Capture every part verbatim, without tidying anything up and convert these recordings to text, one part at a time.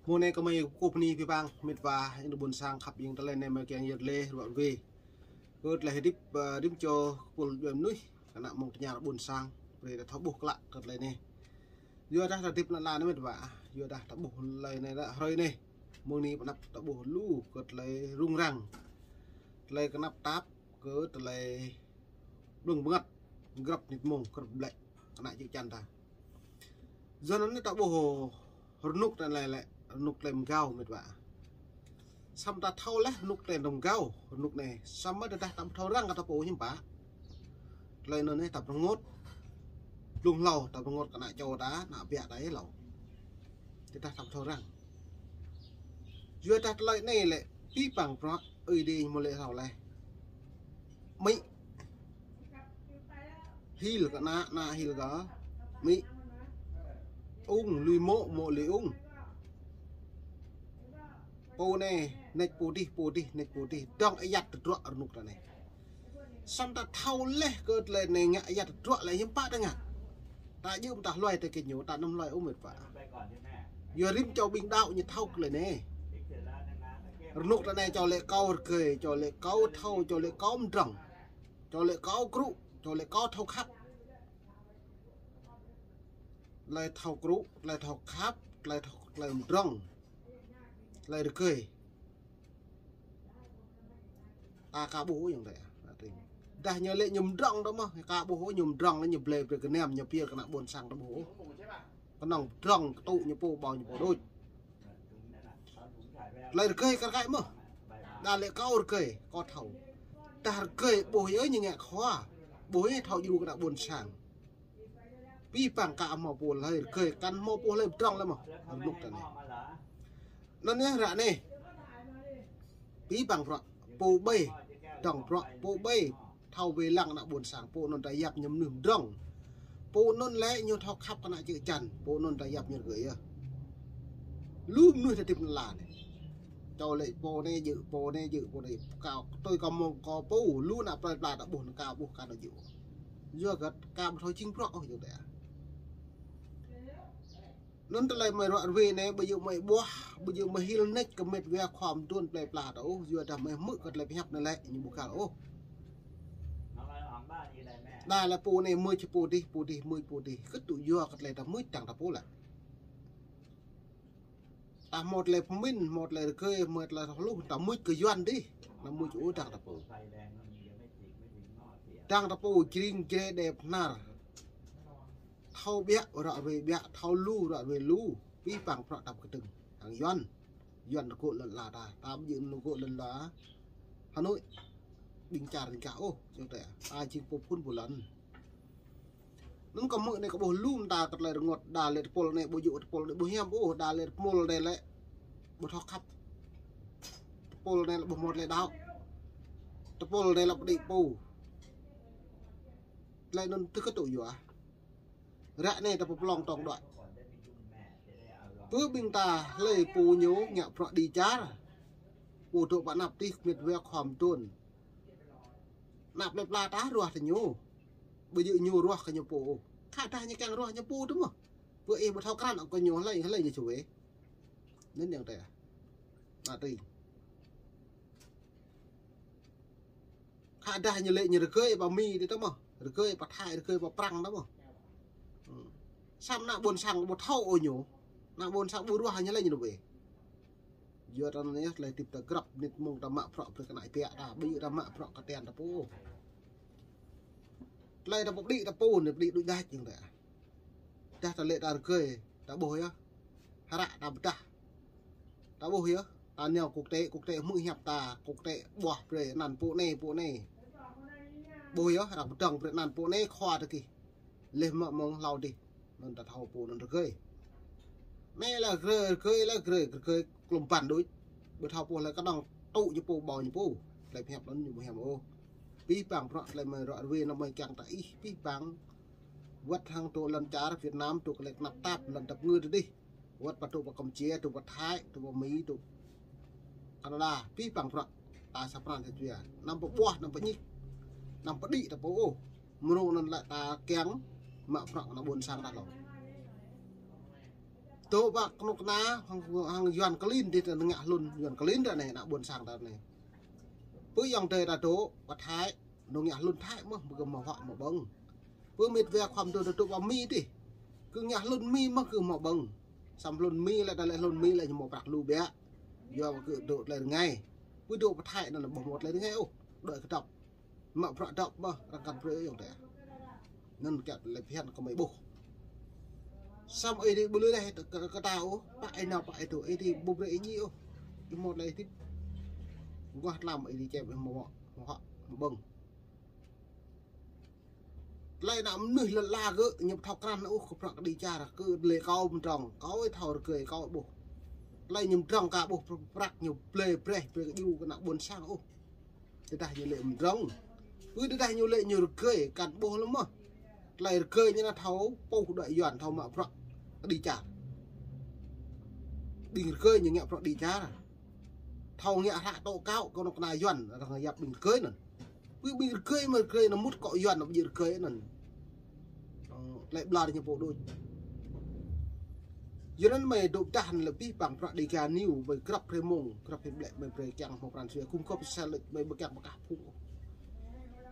Mông anai kơmơi kơkuh bơni abih bang, met wa, ƀing ta ƀôn sang khăp ƀing tơlơi anai mơi kiăng yơr lĕ ruă rơwe. Kơ tơlơi hơdip, ơ, rĭm čô kơpul djuai mơnuih, kơnă mơ̆ng tơña ƀôn sang, brơi ta thâo ƀuh klă kơ tơlơi anai. Yua dah ta hơdip anăn lăn anai met wa, yua dah ta ƀuh tơlơi anai dah hrơi anai. Mông anai pơ anăp ta ƀuh lu kơ tơlơi rŭng răng. Tơlơi kơnăp tap, kơ tơlơi blung bơngăt, grăp nit mông, grăp blĕ, kơnă čư̆ čan ta. Yua anŭn ta ƀuh rơnŭk tơlơi lĕ, rơnŭk tơlơi mơgao met wa. Samơ̆ ta thâo lĕ rơnŭk tơlơi mơgao, rơnŭk anai. Samơ̆ tơdah ta ƀu thâo răng kơ ta pô hiư̆m pă. Tơlơi anŭn anai ta pơrơngot. Blung hlâo ta pơrơngot kơnă čô ta, kơnă biă ta ih hlâo. Tơdah ta ƀu thâo răng. Yua dah tơlơi anai lĕ, abih bang bruă, Ơi Adai mơ̆ lĕ hlâo leh. Amĭ. Hil kơ ană, ană hil kơ amĭ. Ung lui mô̆, mô̆ lui ung. Pô anai, nač pô adih, pô adih, nač pô adih. Dŏng ayăt tơdruă rơnŭk ta anai. Samơ̆ ta thâo leh kơ tơlơi anai ngă ayăt tơdruă lĕ hiư̆m pă ta ngă. Ta djơ̆ mơ̆ ta hluai tơlơi kơ ñu, ta anăm hluai ôh met wa. Yua rĭm čô ƀing đaŏ ñu thâo kơ tơlơi anai. Rơnŭk ta anai čô lĕ kâo rơgơi, čô lĕ kâo thâo, čô lĕ kâo mdrŏng. Čô lĕ kâo krŭ, čô lĕ kâo thâo khăp. Tơlơi thâo krŭ, tơlơi thâo khăp, tơlơi thâo, tơlơi mdrŏng. Tơlơi rơgơi. Ta ka ƀuh ôh ayŏng adơi. Dah ñu lĕ ñu mdrŏng đôč mơ̆, ka ƀuh ôh ñu mdrŏng lĕ ñu blơi brơi kơ anăm ñu pil kơnă ƀôn sang ta ƀuh ôh. Kơnơ̆ng mdrŏng kơtŭ ñu pô ƀâo ñu pô đôč. Tơlơi rơgơi kar kaĭ mơ̆. Đa lĕ kâo rơgơi, kâo thâo. Dah rơgơi ƀuh yơh ñu ngă khua. Ƀuh yơh thâo djru kơnă ƀôn sang. Abih bang ka hmâo pô hlơi rơgơi, kăn hmâo pô hlơi mdrŏng lĕ mơ̆. Rơnŭk ta anai. Anŭn yơh ră anai. Abih bang bruă, pô ƀai, dŏng bruă, pô ƀai, thâo wai lăng ană ƀôn sang, pô anŭn ta yap ñu mơnuih mdrŏng. Pô anŭn lĕ ñu thâo khăp kơnă čư̆ čan, pô anŭn ta yap ñu rơgơi yơh. Lu mơnuih ta hơdip anăn lăn anai. Čô lĕ pô anai djơ̆, pô anai djơ̆, pô anai. Kâo, tui kâo mơ̆ng kâo pô, lu ană plơi pla ta ƀuh, kâo ƀuh kơ anŭn djơ̆. Yua kơ kâo ƀu thâo jing bruă ôh ayŏng adơi. Anŭn tơlơi mơi ruă rơwe anai, ƀu djơ̆ mơi ƀuah, ƀu djơ̆ mơi hil nač kơ met wa khua mơduôn plơi pla ta ôh, yua dah mơi hmư̆ kơ tơlơi pơhiăp anai lĕ, ñu ƀu găl ôh. Đa lĕ pô anai mưč pô adih, pô adih mưč pô adih. Kơtŭ yua kơ tơlơi ta mưč dăng ta pô lĕ. Ta hmâo tơlơi pơmĭn, hmâo tơlơi rơgơi, hmâo tơlơi thâo hluh, ta mưč kơ Yuan adih. Ta mưč ôh dăng ta pô. Dăng ta pô jring jre đe pơhnar. Thâo ƀiă, ruă rơwe ƀiă, thâo lu, ruă rơwe lu. Abih bang bruă ta pơkơdơ̆ng hăng Yuan. Yuan rơgŏ lŏn la ta, ta ƀu djơ̆ rơgŏ lŏn la Hà Nội. Ƀing čar ƀing gah ôh, ayŏng adơi. Ta jing pô phŭn pô lŏn. Anŭn kâo hmư̆ anai kâo ƀuh lu mơta kơ tơlơi rơngot, đa lĕ tơpul anai ƀu djơ̆ tơpul anai ƀu hiam ôh, đa lĕ tơpul anai lĕ ƀu thâo khăp. Tơpul anai lĕ ƀu hmâo tơlơi đaŏ. Tơpul anai lĕ pơđĭ pô. Tơlơi anŭn tơ kơtŭ yua. Ră anai ta pơplŏng tŏng đuaĭ. Pơ ƀing ta hlơi pô ñu ngă bruă đĭ čar. Pô dŏ pơ anăp tih met wa khua mơduôn. Anăp lĕ pla ta ruah tơ ñu. Ƀu djơ̆ ñu ruah kơ ñu pô ôh. Khă dah ñu kiăng ruah ñu pô tơ mơ̆. Pơ ih ƀu thâo krăn kơ ñu hlơi, hlơi ñu čuê. Anŭn ayŏng adơi. Ană tring. Khă dah ñu lĕ ñu rơgơi pơ Mi tơ mơ̆. Rơgơi pơ Thái, rơgơi pơ Prăng tơ mơ̆. Hmm. Samơ̆ ană ƀôn sang ƀu thâo ôh ñu. Ană ƀôn sang ƀu ruah ñu lĕ ñu đuaĭ. Yua ta anai yơh, tơlơi hơdip ta grăp nit mông ta mă bruă brơi kơ ană biă ta, ƀu djơ̆ ta mă bruă kơ tian ta pô. Tơlơi ta pơđĭ ta pô anai, pơđĭ đôč đač ayŏng adơi. Dah ta lĕ ta rơgơi, ta ƀuh yơh. Hră ta pơdah. Ta ƀuh yơh, ta nao quốc tế, quốc tế hmư̆ hiăp ta, quốc tế ƀuah brơi anăn pô anai, pô anai. Ƀuh yơh, hră pơdơ̆ng brơi anăn pô anai khua ta gih. Leh mă mơ̆ng hlâo adih, anŭn ta thâo pô anŭn rơgơi. Anai lĕ rơgơi, rơgơi lĕ rơgơi, rơgơi klŏm ƀăn đôč. Ƀu thâo pô lĕ kơnơ̆ng tŭ ñu pô ƀâo ñu pô. Tơlơi pơhiăp anŭn ñu ƀu hiam ôh. Abih bang bruă tơlơi mơi ruă rơwe anŭn mơi kiăng ta ih, abih bang wơ̆t hăng dŏ lŏn čar Việt Nam, dŏ kơ lĕ kơnăp tap lŏn tap ngư tơ dih. Wơ̆t pơ dŏ pơ Campuchia, dŏ pơ Thái, dŏ pơ Mi, dŏ Canada, abih bang bruă. Ta sa pran sa jua. Anăm pơƀuah, anăm pơñik. Anăm pơđĭ ta pô ôh. Mrô anŭn lĕ ta kiăng mă bruă kơ ană ƀôn sang ta hlâo. Tơ ƀă kơnuk kơna hăng, hăng Yuan klin dih ta ngă hlŭn Yuan klin ta anai, ană ƀôn sang ta anai. Pơ ayŏng adơi ta dŏ pơ Thái, ñu ngă hlŭn Thái mơh, pơ kơ mă huă mă ƀơ̆ng. Pơ mĕt wa khua mơ̆ng tơ dŏ pơ Mi dih, kơ ngă hlŭn Mi mơh kơ mă ƀơ̆ng. Samơ̆ hlŭn Mi lĕ, ta lĕ hlŭn Mi lĕ ñu mă prăk lu biă. Yua kơ dŏ tơlơi rơngai. Pơ dŏ pơ Thái anŭn ƀu mă tơlơi rơngai ôh. Đuaĭ kơdŏp. Mă prăk dŏp mơh, arăng kăn brơi ayŏng adơi. Anŭn kiăng lĕ phiăn kơ mơi ƀuh. Samơ̆ ih dih ƀu lui deh kơ, kơ ta ôh, pă ih nao pă ih dŏ, ih dih ƀu brơi ih djai ôh. Ih mơ̆ lĕ ih dih. Guah tlam ih dih čem ih mă, mă huă, mă ƀơ̆ng. Tơlơi ană mơnuih lŏn ala gơ̆ ñu ƀu thâo krăn ôh kơ prăk kơđi čar, kơ lĕ kâo mơdrŏng, kâo ih thâo rơgơi kâo ƀuh. Tơlơi ñu mơdrŏng ka ƀuh prăk ñu blơi breh brơi kơ djru kơ ană ƀôn sang ôh. Tơdah ñu lĕ mơdrŏng. Ư tơdah ñu lĕ ñu rơgơi, kăn ƀuh lơ̆m mơh. Tơlơi rơgơi ñu anŭn thâo pô đuaĭ Yuan, thâo mă prăk kơđi čar. Ƀing rơgơi ñu ngă prăk kơđi čar. Thâo ngă hră tŏ kâo, kơnuk kơna Yuan, arăng yap ƀing rơgơi anŭn. Ư ƀing rơgơi mơ̆ rơgơi anŭn mŭt kơ Yuan, anŭn ƀing rơgơi anŭn. Ơ, tơlơi ƀlŏr ñu pô đôč. Yua anŭn mơi dŏ pơdah anŭn lĕ pih păng prăk Dega News, mơi grăp hrơi mông, grăp hrơi ƀlĕ mơi brơi kiăng hmâo pran jua, gum gôp sel lĕ mơi ƀu kiăng pơkah phung.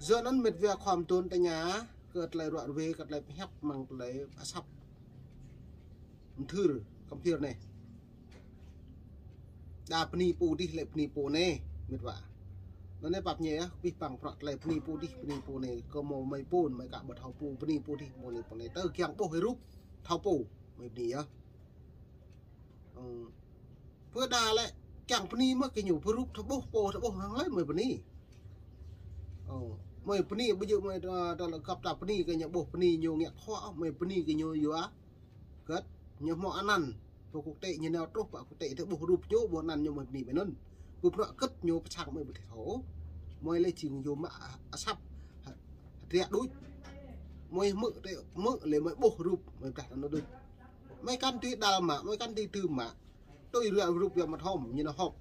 Yua anŭn mĕt wa khua mơ̆ng tơ tơña, kơ tơlơi ruă ruê, kơ tơlơi pơhiăp, mơ̆ng tơlơi asăp. Mơthưr, kơmphir anai. Đa bơni pô dih lĕ bơni pô anai, mĕt wa. Anŭn anai pap ñe yơh, pih păng prăk tơlơi bơni pô dih, bơni pô anai, kơ mơ̆ mơi pô, mơi ka ƀu thâo pô, bơni pô dih, bơni pô anai. Tơ kiăng ƀuh rup, thâo pô, mơi bơni yơh. Ơ, pơ đa lĕ, kiăng bơni mơ̆ kơ ñu, pơ rup thâo ƀuh, pô thâo ƀuh, hăng lơi mơi bơni. Ơ, mơi bơni, ƀu djơ̆ mơi, ơ, tơlơi găp ta bơni kơ ñu ƀuh bơni ñu ngă khua, mơi bơni kơ ñu yua. Hơget, ñu hmâo anăn, pơ quốc tế ñu nao truh pơ quốc tế tơ ƀuh rup ñu, ƀuh anăn ñu mơi bơni mơi anŭn. Ƀu prăk hơget ñu pơsang mơi ƀu thâo. Mơi lĕ jing ñu mă asăp, hă, hơdră đôč. Mơi hmư̆ tơ, hmư̆ lĕ mơi ƀuh rup, mơi pơdah anŭn đôč. Mơi kăn tui đal mă, mơi kăn tui tưm mă. Tui ruă rup yua mă thom, ñu nao hŏk.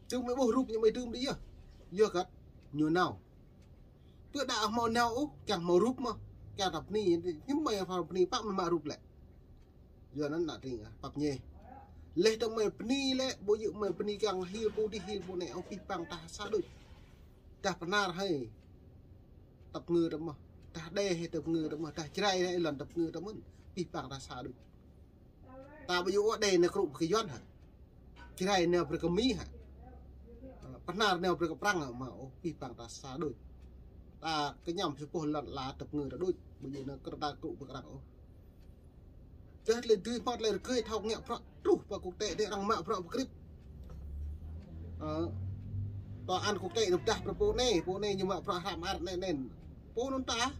Tơm mơi ƀuh rup ñu mơi tưm đĭ yơh. Yua hơget, ñu nao. Pơ đa hmâo nao ôh, kiăng hmâo rup mơ̆. Kiăng ta bơni, ñu mơi hmâo bơni, pă mơi mă rup lĕ. Yua anŭn ană tring ah, pap ñe. Leh tơ mơi bơni lĕ, ƀu djơ̆ mơi bơni kiăng hil pô dih hil pô anai, ơ pih păng ta sa đôč. Tah Bơnar hơi. Tơpơngư ta mơ̆n. Tah Đê hơi tơpơngư ta mơ̆n. Tah Jrai hơi lŏn tơpơngư ta mơ̆n. Pih păng ta sa đôč. Ta ƀu djơ̆ ôh Đê nao krŭ brơi kơ Yuan hă. Jrai nao brơi kơ Mi hă. Bơnar nao brơi kơ Prăng hă, mă ôh, pih păng ta sa đôč. Ta kơñăm sa boh lŏn ala tơpơngư ta đôč. Ƀu djơ̆ nao krŭ ta krŭ brơi kơ arăng ôh. Tơdah tơlơi dưi hmâo tơlơi rơgơi thâo ngă prăk truh pơ quốc tế dih arăng mă prăk pơkrip. Ơ, tòa án quốc tế rơ̆p dah brơi pô anai, pô anai ñu mă prăk hră mơar anai anai. Pô anŭn ta,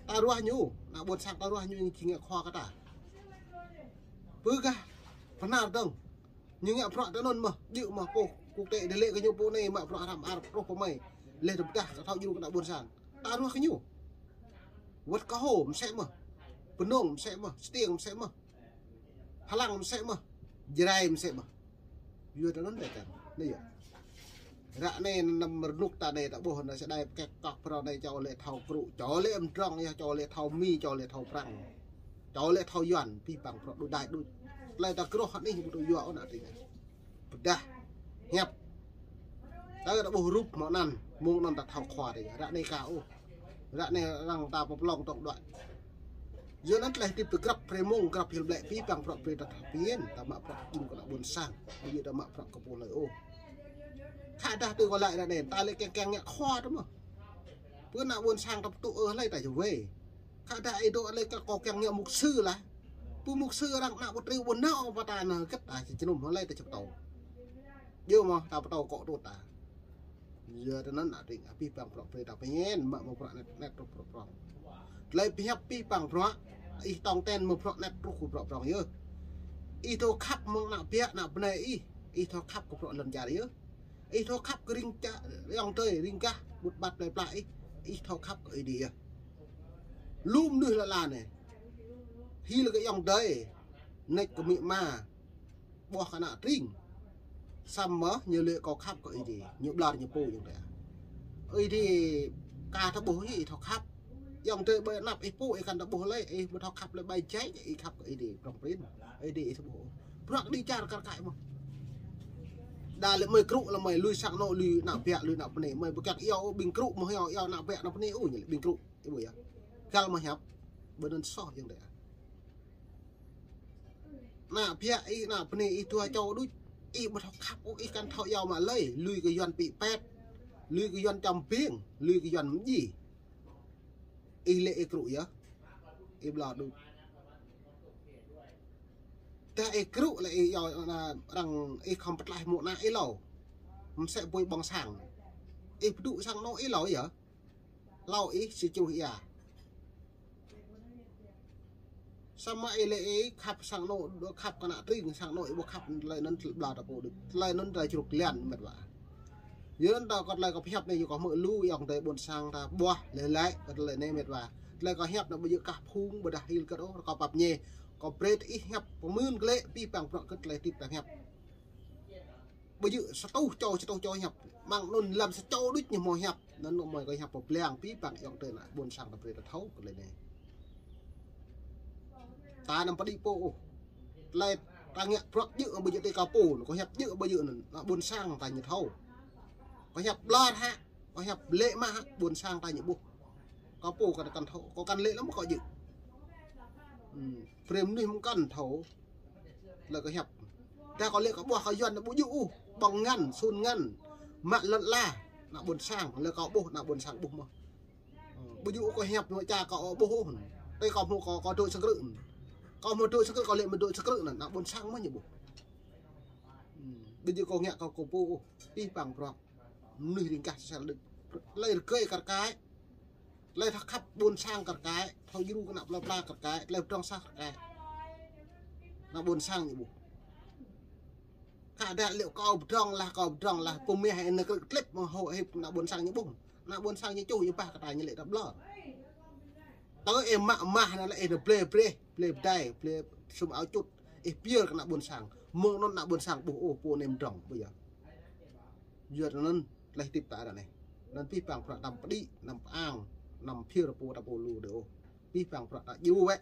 ta ruah ñu, ană ƀôn sang ta ruah ñu, ñu či ngă khua kơ ta. Pơ gah, Bơnar dơ̆ng. Ñu ngă prăk tơ anŭn mơ̆n, djơ̆ mơ̆n pô quốc tế dih lĕ kơ ñu pô anai mă prăk hră mơar truh pơ mơi. Leh rơ̆p dah ka thâo djru kơ ană ƀôn sang. Ta ruah kơ ñu. Wơ̆t Kơho mơsĕ mơ̆n. Bơnông mơsĕ mơ̆n. Stiêng mơsĕ mơ̆n. Hlang mơsĕ mơ̆n. Jrai mơsĕ mơ̆n. Yua tơ anŭn dêh kăn. Anai yơh. Ră anai anăm rơnŭk ta anai ta ƀuh anai sa đai pơkĕt kŏk phrâo anai čô lĕ thâo krŭ, čô lĕ mơdrŏng yơh, čô lĕ thâo Mi, čô lĕ thâo Prăng. Čô lĕ thâo Yuan, pih păng prăk đôč đai đôč. Tơlơi ta krŏh anih ƀu tŭ yua ôh ană tring ah. Pơdah. Hiăp. Tơ ta ƀuh rup hmâo anăn, mơ̆ng anŭn ta thâo khua dih. Ră anai ka ôh. Ră anai arăng ta pơplông tŏng đuaĭ. Yua anŭn tơlơi hơdip tơ grăp hrơi mông, grăp hil ƀlĕ pih păng prăk brơi ta thâo phiăn, ta mă prăk djru kơ ană ƀôn sang. Ƀu djơ̆ ta mă prăk kơ pô hlơi ôh. Khă dah tơ kơ lăi ră anai, ta lĕ kiăng kiăng ngă khua tơ mơ̆n. Pơ ană ƀôn sang ta pơtŭ ơ hlơi ta čơwê. Khă dah ih dŏ lĕ kơ kâo kiăng ngă mục sư lah. Pơ mục sư arăng ană ƀu triu ƀu nao pơ ta anŭn hơget ta či jơnum hlơi ta či pơtô. Djơ̆ mơ̆n ta pơtô kŏ tŭ ta. Yua tơ anŭn ană tring ah, pih păng prăk brơi ta phiăn, mă mơ̆ prăk anet anet truh prăk prŏng. Tơlơi pơhiăp pih păng prăk, ih tong ten mơ̆ prăk anet truh kơ prăk prŏng yơh. Ih thâo khăp mơ̆ng ană biă ană bơnai ih, ih thâo khăp kơ prăk lŏn čar yơh. Ih thâo khăp kơ ring čar, ayŏng adơi, ring gah, ƀut ƀat plơi pla ih, ih thâo khăp kơ Ơi Adai yơh. Lu mơnuih lŏn ala anai. Hil kơ ayŏng adơi, nač kơ amĭ ama, ƀuah kơ ană tring. Samơ̆ ñu lĕ kâo khăp kơ Ơi Adai, ñu ƀlŏr ñu pô ayŏng adơi. Ơi Adai ka ta ƀuh ih thâo khăp. Yŏng tơi ƀơi anăp ih pô ih kăn ta ƀuh lĕ, ih ƀu thâo khăp lĕ ƀai jai, ih khăp kơ ih đĭ prŏng prin. Ih đĭ ih ƀuh. Bruă đĭ čar kar kaĭ mơ̆n. Đa lĕ mơi krŭ lĕ mơi lui sang anŏ lui ană ƀiă lui ană bơnai. Mơi ƀu kiăng iâu ƀing krŭ mơ̆ iâu, iâu ană ƀiă ană bơnai ôh ñu lĕ ƀing krŭ. Ih ƀuh yơh. Kăl mơi hiăp. Ƀơi anŭn soh yŏng tơi. Ană ƀiă ih, ană bơnai ih dua čô đôč. Ih ƀu thâo khăp ôh, ih kăn thâo iâu mă lơi. Lui kơ Yuan pĭ pet. Lui kơ Yuan čăm ƀing. Lui kơ Yuan mơji. Ih lĕ ih krŭ yơh. Ih ƀlŏr đôč. Tơdah ih krŭ lĕ ih iâu ană arăng ih khŏm pơtlaih mơ̆ng ană ih hlâo. Mơsĕ ƀơi ƀơ̆ng sang. Ih pơdŭ sang anŏ ih hlâo yơh. Hlâo ih si čruh ia. Samơ̆ ih lĕ ih khăp sang anŏ, khăp kơ ană tring sang anŏ ih ƀu khăp tơlơi anŭn ƀlŏr ta pô đôč. Tơlơi anŭn ta čruk lian mĕt wa. Yua anŭn ta kơ tơlơi kâo pơhiăp anai yua kâo hmư̆ lu yŏng tơi ƀôn sang ta ƀuh lĕ lĕ kơ tơlơi anai mĕt wa. Tơlơi kâo hiăp anai ƀu djơ̆ kah phung ƀôdah hil kơ ôh, kâo pap ñe. Kâo brơi ih hiăp pơmưn kơ lĕ pih păng bruă kơ tơlơi tip ta hiăp. Ƀu djơ̆ sa rơtuh čô, sa rơtuh čô hiăp. Mơ̆ng anŭn lăm sa čô đôč ñu hmâo hiăp. Anŭn anŏ mơi kâo hiăp pơblang pih păng yŏng tơi ană ƀôn sang ta brơi ta thâo kơ tơlơi anai. Ta anăm pơđĭ pô ôh. Tơlơi ta ngă bruă djơ̆ ƀu djơ̆ tơi kâo pô, kâo hiăp djơ̆ ƀu djơ̆ anŭn. Ană ƀôn sang ta ñu thâo. Kâo hiăp ƀlŏr hă, kâo hiăp lĕ mă hă, ƀôn sang ta ñu ƀuh. Kâo pô kăn kăn thâo, kâo kăn lĕ lăm kâo djơ̆. Hmm. Brơi mơnuih mơ̆ng kăn thâo. Tơlơi kâo hiăp. Tơdah kâo lĕ kâo ƀuh kơ Yuan ƀu djơ̆ ôh. Ƀơ̆ng ngăn, sun ngăn. Mă lŏn ala. Ană ƀôn sang, lĕ kâo ƀuh, ană ƀôn sang ƀuh mơ̆n. Ƀu djơ̆ ôh kâo hiăp ñu ča kâo ƀuh ôh. Tơi kâo hmâo kâo, kâo dŏ sa krư̆. Kâo hmâo dŏ sa krư̆, kâo lĕ mă dŏ sa krư̆ anŭn, ană ƀôn sang mơ̆n ñu ƀuh. Hmm. Ƀu djơ̆ kâo ngă kâo kơ pô ôh. Pih păng bruă. Mơnuih ring kah sel đôč. Tơlơi rơgơi kar kaĭ. Tơlơi thâo khăp ƀôn sang kar kaĭ, thâo djru kơ ană plơi pla kar kaĭ, tơlơi pơdrŏng sah kar kaĭ. Ană ƀôn sang ñu ƀuh. Kơ đa lĕ kâo pơdrŏng lah, kâo pơdrŏng lah, pơmĕh ih anai krư̆ klip mơ̆ng hŏ hip ană ƀôn sang ñu ƀuh. Ană ƀôn sang ñu čuh ñu bah kơ ta ñu lĕ ta ƀlŏr. Tơ ih mă mah anai lĕ ih anai blê breh, blê pơdai, blê sum ao čut, ih pơyơr kơ ană ƀôn sang. Mơ̆ng anŭn ană ƀôn sang ƀuh ôh pô anai pơdrŏng, ƀu djơ̆. Yua anŭn tơlơi tip ta ră anai. Anŭn pih păng bruă anăm pơđĭ, anăm pơang, anăm phiơr pô ta pô lu đơi ôh. Pih păng bruă ta djru wĕ.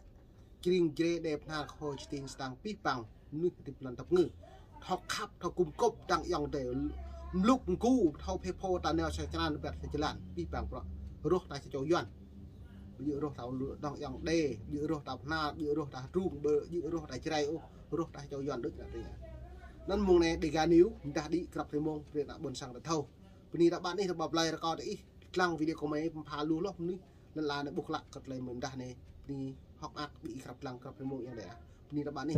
Jring jre đe pơhnar khô čơting stang pih păng mơnuih tip lăn tăp ngư. Thâo khăp, thâo gum gôp, đang yŏng tơi mluk mgu, thâo phê phô ta neo sa črăn ƀĕt sa jơlan. Pih păng bruă. Rŏh ta sa čô Yuan. Ƀu djơ̆ rŏh ta lu đang yŏng đe, ƀu djơ̆ rŏh ta pơhnar, ƀu djơ̆ rŏh ta drung, ƀu djơ̆ rŏh ta Jrai ôh, rŏh ta sa čô Yuan đôč ană tring. Anŭn mơ̆ng anai Dega News, mơdah đĭ krăp rơmông, brơi ană ƀôn sang ta thâo. Bơni ta ƀă anih ta ƀă blai rơkâo ta ih, lăng video kâo mơi pơpha lu hloh mơnuih, lŏn ala anai ƀuh klă kơ tơlơi mơdah anai, bơni hŏk mơak ƀing ih krăp lăng krăp rơmông yŏng đe ah. Bơni ta ƀă anih.